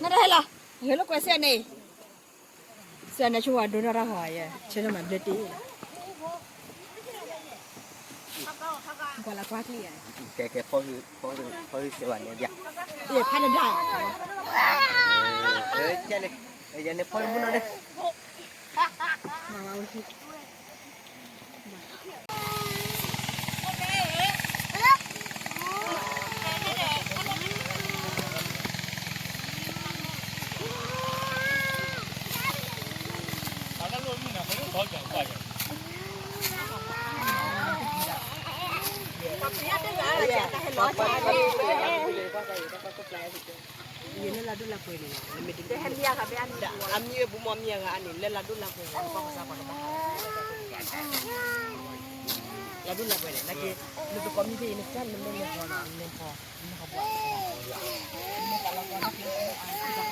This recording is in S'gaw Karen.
နတဟဲလီၤ, ဟဲလိာ်ကွဲစဲန့ၣ်, စဲန့ၣ် ဆိဝဲဒိတၢ်ဟီယဲ, ဆဲန့ၣ်မၤဘျၢတ့ၢ်, ကွၢ်လၢကွၢ်ကျံၣ်ယဲ, ကဲကဲ, ဖီၣ်ဟံၣ်စဲဝဲန့ၣ်, ဖးဒၣ်, ကဲန့ၣ်, ယန့ၣ်ဖီၣ်ဟံၣ်မုၢ်နီၤန့ၣ် ယလၢလၢဒိၣ်လၢပှဲၤန့ၣ်လီၤ, အမံၤဝဲဘူးမီမံၤအဂၤန့ၣ် လၢလၢဒိၣ်လၢပှဲၤန့ၣ်, လၢဒိၣ်လၢပှဲၤန့ၣ် နက့ၤ, နသကိးမံၤဖဲအံၤ နကစၢ်နမဲာ်လဲၤဃီနီၤ, နလဲၤဃီ, နဃီဘှီ, နမ့ၢ်သးလီၤကီနက့ၤ